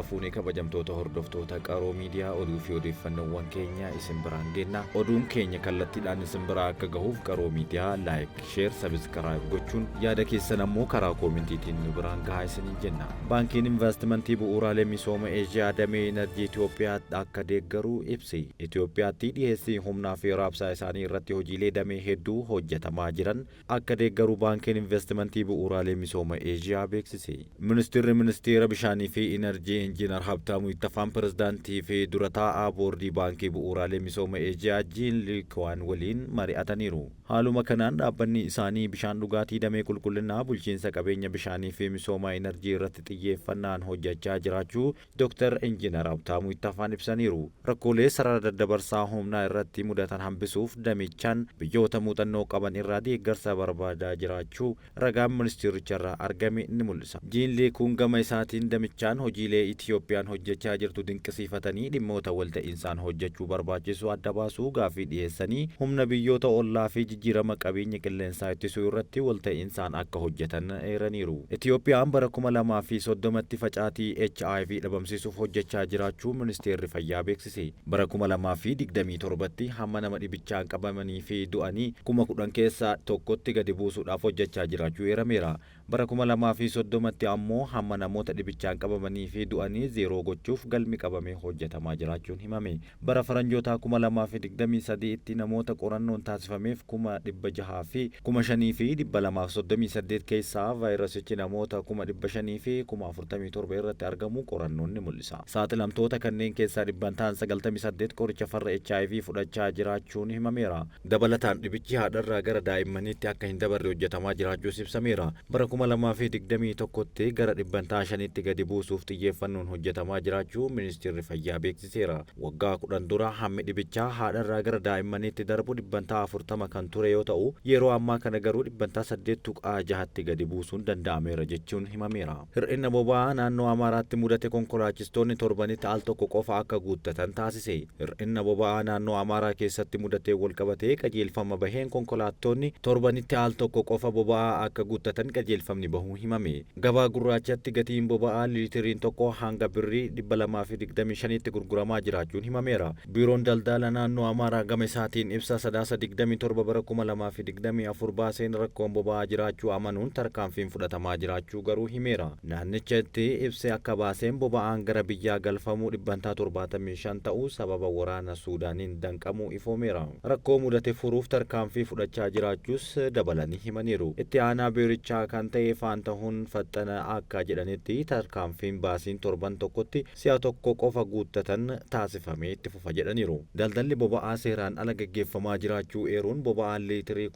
Fuunee kabajamtoota hordoftoota Qaroo Miidiyaa oduu fi odeeffannoowwan keenya isin biraan geenna. Oduun keenya kallattiidhaan isin biraa akka gahuuf Qaroo Miidiyaa like, share, subscribe gochuun yaada keessan ammoo karaa koomentiitiin nu biraan gahaa isiniin jenna. Baankiin Invastimantii Bu'uuraalee Misooma Eeshiyaa damee Inarjii Itoophiyaa akka deeggaru ibse. Itoophiyaatti dhiheessii humnaa fi raabsaa isaanii irratti hojiilee damee hedduu hojjetamaa jiran akka deeggaru Baankiin Invastimantii Bu'uuraalee Misooma Eeshiyaa beeksise. Ministirri Ministeera Bishaanii fi Inarjii Injiinar Habtaamuu Ittafaan Pirezidaantii fi dura taa'aa Boordii Baankii Bu'uuraalee Misooma Eeshiyaa Jiin Liikwaan waliin mari'ataniiru. Haaluma kanaan dhaabbanni isaanii bishaan dhugaatii damee qulqullinnaa, bulchiinsa qabeenya bishaanii fi misooma inarjii irratti xiyyeeffannaan hojjechaa jiraachuu Dooktar Injiinar Habtaamuu Ittafaan ibsaniiru. Rakkoolee sarara daddabarsaa humnaa irratti mudatan hambisuuf damichaan biyyoota muuxannoo qaban irraa deeggarsa barbaadaa jiraachuu ragaan ministeericharraa argame ni mul'isa. Jiin Liikuun gama isaatiin damichaan hojiilee Itiyoophiyaan hojjechaa jirtu dinqisiifatanii dhimmoota walta'iinsaan hojjechuu barbaachisu adda baasuu gaaffii dhiyeessanii humna biyyoota ollaa fi jijjiirama qabeenya qilleensaa ittisuu irratti walta'iinsaan akka hojjetan eeraniiru. Itiyoophiyaan bara 2030tti facaatii HIV dhabamsiisuuf hojjechaa jiraachuu Ministeerri Fayyaa beeksise. Bara 2027tti hamma nama dhibichaan qabamanii fi du'anii 10,000 keessaa tokkotti gadi buusuudhaaf hojjechaa jiraachuu eerameera. Bara 2030tti ammoo hamma namoota dhibichaan qabamanii fi du'anii zeeroo gochuuf galmi qabamee hojjetamaa jiraachuun himame. Bara Faranjootaa 2023tti namoota qorannoon taasifameef 600,000 fi 5,238 keessaa vaayirasichi namoota 547,000 irratti argamuu qorannoon ni mul'isa. Saaxilamtoota kanneen keessaa dhibbantaan 98 qoricha farra HIV fudhachaa jiraachuun himameera. Dabalataan dhibichi haadharraa gara daa'immaniitti akka hin dabarre hojjetamaa jiraachuus ibsameera. Bara 2021tti gara dhibbantaa 5tti gadi buusuuf xiyyeeffannoon hojjetamaa jiraachuu Ministeerri Fayyaa beeksiseera. Waggaa 10 dura hammi dhibichaa haadharraa gara daa'immaniitti darbu dhibbantaa 40 kan ture yoo ta'u, yeroo ammaa kana garuu dhibbantaa 8.6tti gadi buusuun danda'ameera jechuun himameera. Hir'inna boba'aa naannoo Amaaraatti mudate konkolaachistoonni torbanitti al tokko qofa akka guuttatan taasise. Hir'inna boba'aa naannoo Amaaraa keessatti mudateen walqabatee qajeelfama baheen konkolaattoonni torbanitti al tokko qofa boba'aa akka guuttatan qajeelfamni bahuu himame. Gabaa gurraachatti gatiin boba'aa liitiriin tokko hanga birrii 225tti gurguramaa jiraachuun himameera. Biiroon Daldaala Naannoo Amaaraa gama isaatiin ibsa Sadaasa 27 bara 2024 baaseen rakkoon boba'aa jiraachuu amanuun tarkaanfiin fudhatamaa jiraachuu garuu himeera. Naannichatti ibsi akka baaseen boba'aan gara biyyaa galfamu dhibbantaa 75 ta'u sababa waraana Suudaaniin danqamuu ifoomeera. Rakkoo mudate furuuf tarkaanfii fudhachaa jiraachuus dabalanii himaniiru. Itti aanaa biirichaa kan ta'e Faantahun Faxxana akka jedhanitti tarkaanfiin baasiin torban tokkotti si'a tokko qofa guuttatan taasifamee itti fufa jedhaniiru. Daldalli boba'aa seeraan ala gaggeeffamaa jiraachuu eeruun boba'aan liitirii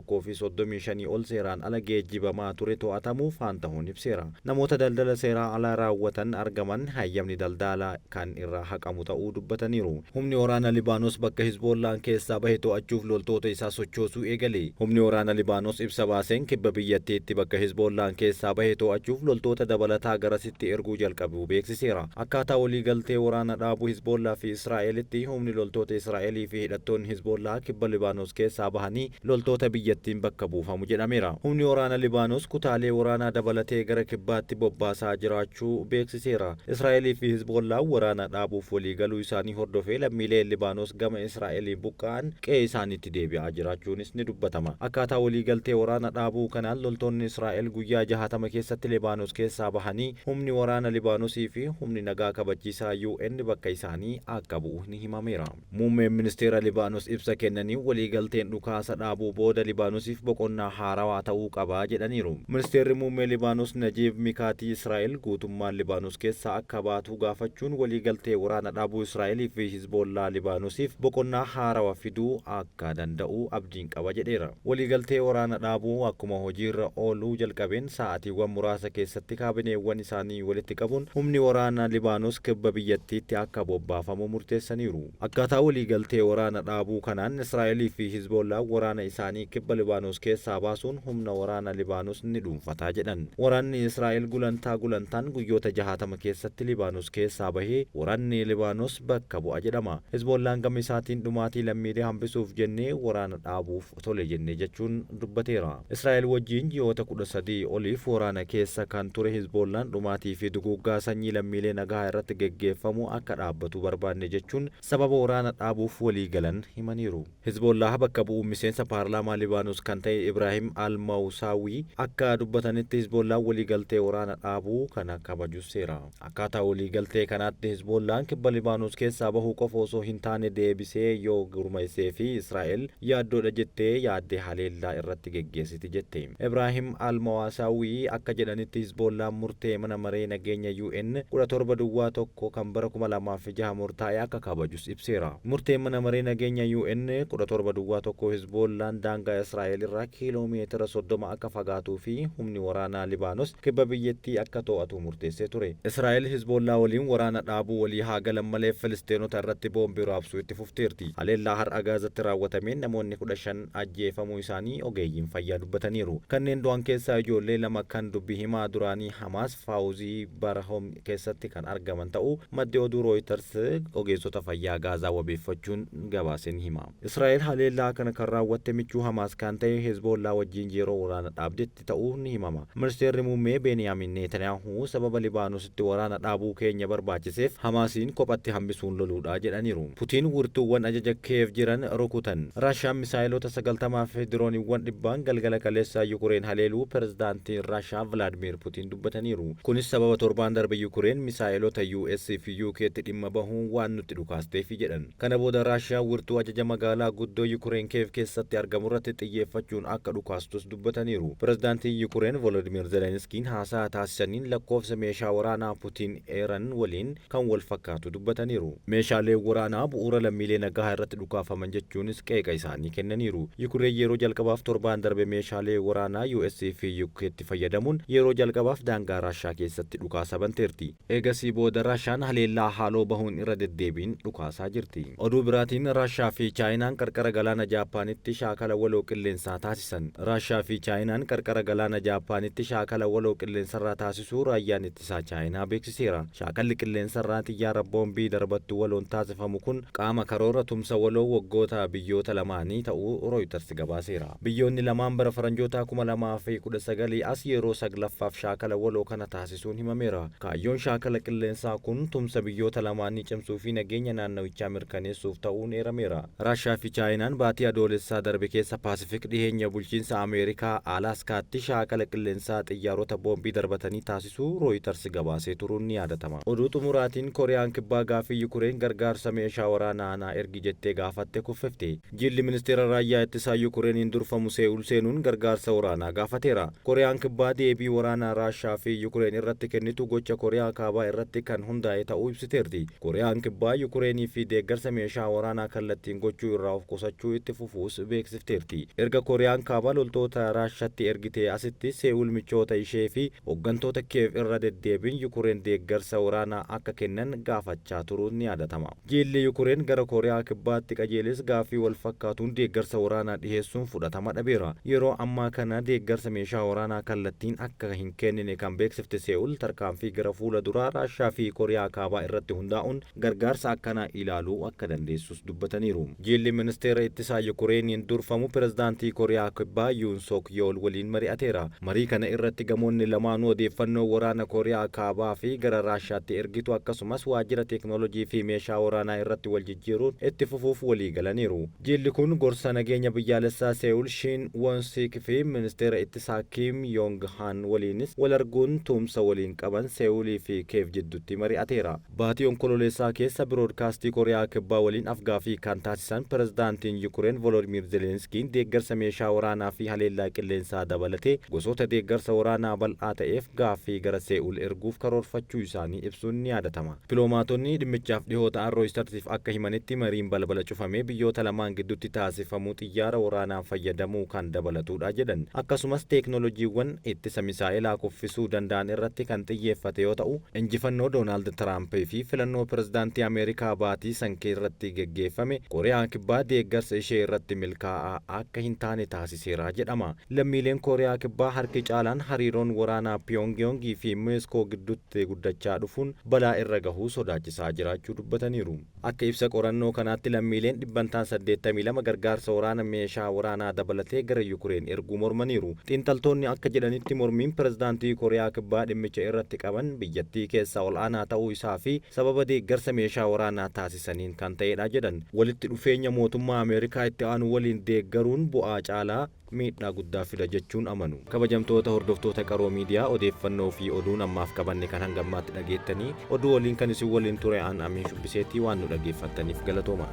135,000 ol seeraan ala geejjibamaa ture to'atamuu Faantahuun ibseera. Namoota daldala seeraa alaa raawwatan argaman hayyamni daldaalaa kan irraa haqamu ta'uu dubbataniiru. Humni waraana Libaanos bakka Hizboollaan keessaa bahe to'achuuf loltoota isaa sochoosuu eegale. Humni waraana Libaanos ibsa baaseen kibba biyyattiitti bakka Hizboollaan keessaa bahe to'achuuf loltoota dabalataa garasitti erguu jalqabuu beeksiseera. Akkaataa waliigaltee waraana dhaabuu Hizboollaa fi Israa'elitti humni loltoota Israa'elii fi hidhattoonni Hizboollaa kibba Libaanos keessaa bahanii loltoota biyyattiin bakka buufamu jedhameera. Humni waraana Libaanos kutaalee waraanaa dabalatee gara kibbaatti bobbaasaa jiraachuu beeksiseera. Israa'elii fi Hizboollaan waraana dhaabuuf waliigaluu isaanii hordofee lammiileen Libaanos gama Israa'eliin buqqa'an qe'ee isaaniitti deebi'aa jiraachuunis ni dubbatama. Akkaataa waliigaltee waraana dhaabuu kanaan loltoonni Israa'el guyyaa 60 keessatti Libaanos keessaa bahanii humni waraana Libaanosii fi humni nagaa kabachiisaa UN bakka isaanii akka bu'u ni himameera. Muummeen Ministeera Libaanos ibsa kennaniin waliigalteen dhukaasa dhaabuu booda Libaanosiif boqonnaa haarawaa ta'uu qaba jedhaniiru. Ministeerri Muummee Libaanos Najiib Mikaatii Israa'el guutummaan Libaanos keessaa akka baatuu gaafachuun waliigaltee waraana dhaabuu Israa'elii fi Hizboollaa Libaanosiif boqonnaa haarawa fiduu akka danda'u abdiin qaba jedheera. Waliigaltee waraana dhaabuu akkuma hojiirra ooluu jalqabeen sa'aatiiwwan muraasa keessatti kaabineewwan isaanii walitti qabuun humni waraana Libaanos kibba biyyattiitti akka bobbaafamu murteessaniiru. Akkaataa waliigaltee waraana dhaabuu kanaan Israa'elii fi Hizboollaan waraana isaanii kibba Libaanos keessaa baasuun humna waraana Libaanos ni dhuunfata jedhan. Waraanni Israa'el gulantaa gulantaan guyyoota 60 keessatti Libaanos keessaa bahee waraanni Libaanos bakka bu'a jedhama. Hizboollaan gama isaatiin dhumaatii lammiilee hambisuuf jennee waraana dhaabuuf tole jenne jechuun dubbateera. Israa'el wajjiin ji'oota 13 oliif waraana keessa kan ture Hizboollaan dhumaatii fi duguuggaa sanyii sanyii lammiilee nagaa irratti geggeeffamu akka dhaabbatu barbaanne jechuun sababa waraana dhaabuuf walii galan himaniiru. Hizboollaah bakka bu'uun miseensa paarlaamaa Libaanos kan ta'e Ibraahim Al-Mawusaawii akka dubbatanitti Hizboollaan waliigaltee waraana dhaabuu kana kabajus seera. Akkaataa waliigaltee kanaatti Hizboollaan kibba Libaanos keessaa bahuu qofa osoo hin taane deebisee yoo gurmeessee fi Israa'el yaaddoodha jettee yaaddee haleellaa irratti geggeessiti jette. Ibraahim Al-Mawaasaawii akka jedhanitti Hizboollaan murtee mana maree nageenya UN 1701 kan bara 2006 murtaa'e akka kabajus ibseera. Murteen mana maree nageenya UN 1701 Hizboollaan daangaa Israa'el irraa kiiloomeetira 30 akka fagaatuu fi humni waraanaa Libaanos kibba biyyattii akka to'atu murteessee ture. Israa'el Hizboollaa waliin waraana dhaabuu walii haa galan malee Filisteenota irratti boombii raabsuu itti fufteerti. Haleellaa har'a Gaazatti raawwatameen namoonni 15 ajjeefamuu isaanii ogeeyyiin fayyaa dubbataniiru. Kanneen du'an keessaa ijoollee lama kan dubbi himaa duraanii Hamaas Faawuzii Barhom keessatti kan argaman ta'uu maddi oduu Rooyiters ogeessota fayyaa Gaazaa wabeeffachuun gabaase ni hima. Israa'el haleellaa kana kan raawwatte michuu Hamaas kan ta'e Hezboollaa wajjin yeroo waraana dhaabdetti ta'uu ni himama. Ministeerri muummee Beeniyaamin Netanyaahuu sababa Libaanositti waraana dhaabuu keenya barbaachiseef Hamaasiin kophatti hambisuun loluudha jedhaniiru. Putiin wirtuuwwan ajaja Keev jiran rukutan. Raashaan misaayilota 90 fi dirooniiwwan dhibbaan galgala kaleessaa Yukureen haleeluu pirezidaantiin Raashaa Vilaadimiir Putiin dubbataniiru. Kunis sababa torbaan darbe Yukureen misaayilota US fi UKtti dhimma bahuun waan nutti dhukaasteefi jedhan. Kana booda Raashaan wirtuu ajaja magaalaa guddoo Yukureen Keev keessatti argamu irratti xiyyeeffachuun akka dhukaastus dubbataniiru. Pirezidaantiin Yukureen Volodimiir Zelenskiin haasaa taasisaniin lakkoofsa meeshaa waraanaa Putiin eeran waliin kan wal fakkaatu dubbataniiru. Meeshaaleen waraanaa bu'uura lammiilee nagaa irratti dhukaafaman jechuunis qeeqa isaanii kennaniiru. Yukureen yeroo jalqabaaf torbaan darbe meeshaalee waraanaa US fi UKtti fayyadamuun yeroo jalqabaaf daangaa Raashaa keessatti dhukaasa banteerti. Eegasii booda Raashaan haleellaa haaloo bahuun irra deddeebiin dhukaasaa jirti. Oduu biraatiin Raashaa fi Chaayinaan qarqara galaana Jaappaanitti shaakala waloo qilleensaa taasisan. Raashaa fi Chaayinaan qarqara galaana Jaappaanitti shaakala waloo qilleensarraa taasisuu raayyaan ittisaa Chaayinaa beeksiseera. Shaakalli qilleensarraa xiyyaara boombii darbattu waloon taasifamu kun qaama karoora tumsa waloo waggoota biyyoota lamaanii ta'uu Rooyiters gabaaseera. Biyyoonni lamaan bara faranjoota 2019 as yeroo saglaffaaf shaakala waloo kana taasisuun himameera. Kaayyoon shaakala qilleensaa kun tumsa biyyoota lamaanii cimsuu fi nageenya naannawichaa mirkaneessuuf ta'uun eerameera. Raashaa fi Chaayinaan baatii adoolessaa darbe keessa Paasifik dhiheenya bulchiinsa Ameerikaa Alaaskaatti shaakala qilleensaa xiyyaarota boombii darbatanii taasisuu Rooyiters gabaasee turuun ni yaadatama. Oduu xumuraatiin Koriyaan Kibbaa gaaffii Yukureen gargaarsa meeshaa waraanaa naa ergi jettee gaafatte kuffifte. Jilli ministeera raayyaa ittisaa Yukureeniin durfamu See'ul seenuun gargaarsa waraanaa gaafateera. Koriyaan Kibbaa deebii waraanaa Raashaa fi Yukureen irratti kennitu gocha Koriyaa Kaabaa irratti kan hundaa'e ta'uu ibsiteerti. Koriyaan Kibbaa Yukureenii fi deeggarsa meeshaa waraanaa kallattiin gochuu irraa of qusachuu itti fufuus beeksifteerti. Erga Koriyaan Kaabaa loltoota Raashaatti ergitee asitti See'ul michoota ishee fi hooggantoota Keev irra deddeebiin Yukureen deeggarsa waraanaa akka kennan gaafachaa turuun ni yaadatama. Jilli Yukureen gara Koriyaa Kibbaatti qajeeles gaaffii wal fakkaatuun deeggarsa waraanaa dhiheessuun fudhatama dhabeera. Yeroo ammaa kana deeggarsa meeshaa waraanaa kallattiin akka hin kennine kan beeksifte See'ul tarkaanfii gara fuula duraa Raashaa fi Koriyaa Kaabaa irratti hundaa'uun gargaarsa akkanaa ilaaluu akka dandeessus dubbataniiru. Jilli ministeera ittisaa Yukureeniin durfamu pirezidaantii Koriyaa Kibbaa Yuun Sook Yool waliin mari'ateera. Marii kana irratti gamoonni lamaanuu odeeffannoo waraana Koriyaa Kaabaa fi gara Raashaatti ergitu akkasumas waajjira teeknoolojii fi meeshaa waraanaa irratti wal jijjiiruun itti fufuuf walii galaniiru. Jilli kun gorsa nageenya biyyaalessaa See'ul Shin Wonsik fi ministeera ittisaa Kim Yong Han waliinis wal arguun tumsa waliin qaban See'ulii fi Keev jidduutti mari'ateera. Baatii onkololeessaa keessa biroodkaastii Koriyaa Kibbaa waliin afgaaffii kan taasisan pirezidaantiin Yukureen Volodimiir Zelenskiin deeggarsa meeshaa waraanaa fi haleellaa qilleensaa dabalatee gosoota deeggarsa waraanaa bal'aa ta'eef gaaffii gara See'ul erguuf karoorfachuu isaanii ibsuun ni yaadatama. Dippiloomaatonni dhimmichaaf dhihoo ta'an Rooyitersiif akka himanitti mariin balbala cufamee biyyoota lamaan gidduutti taasifamuu xiyyaara waraanaa fayyadamuu kan dabalatudha jedhan. Akkasumas teeknooloojiiwwan ittisa misaa'ilaa kuffisuu danda'an irratti kan xiyyeeffate yoo ta'u, injifannoo Doonaald Tiraamp fi filannoo pirezidaantii Ameerikaa baatii sankee irratti geggeeffame Koriyaan Kibbaa deeggarsa ishee irratti milkaa'aa akka hin taane taasiseera jedhama. Lammiileen Koriyaa Kibbaa harki caalaan hariiroon waraanaa Pyongyongii fi Mooskoo gidduutti guddachaa dhufuun balaa irra gahuu sodaachisaa jiraachuu dubbataniiru. Akka ibsa qorannoo kanaatti lammiileen dhibbantaan 82 gargaarsa waraana meeshaa waraanaa dabalatee gara Yukureen erguu mormaniiru. Xiinxaltoonni akka jedhanitti mormiin pirezidaantii Koriyaa Kibbaa dhimmicha irratti qaban biyyattii keessaa ol'aanaa ta'uu isaa fi sababa deeggarsa meeshaa waraanaa taasisaniin kan ta'edha jedhan. Walitti dhufeenya mootummaa Ameerikaa itti aanu waliin deeggaruun bu'aa caalaa miidhaa guddaa fida jechuun amanu. Kabajamtoota hordoftoota Qaroo Miidiyaa, odeeffannoo fi oduun ammaaf qabanne kan hangammaatti dhageettanii. Oduu waliin kan isin waliin ture an Amiin Shubbiseetii. Waan nu dhageeffattaniif galatooma.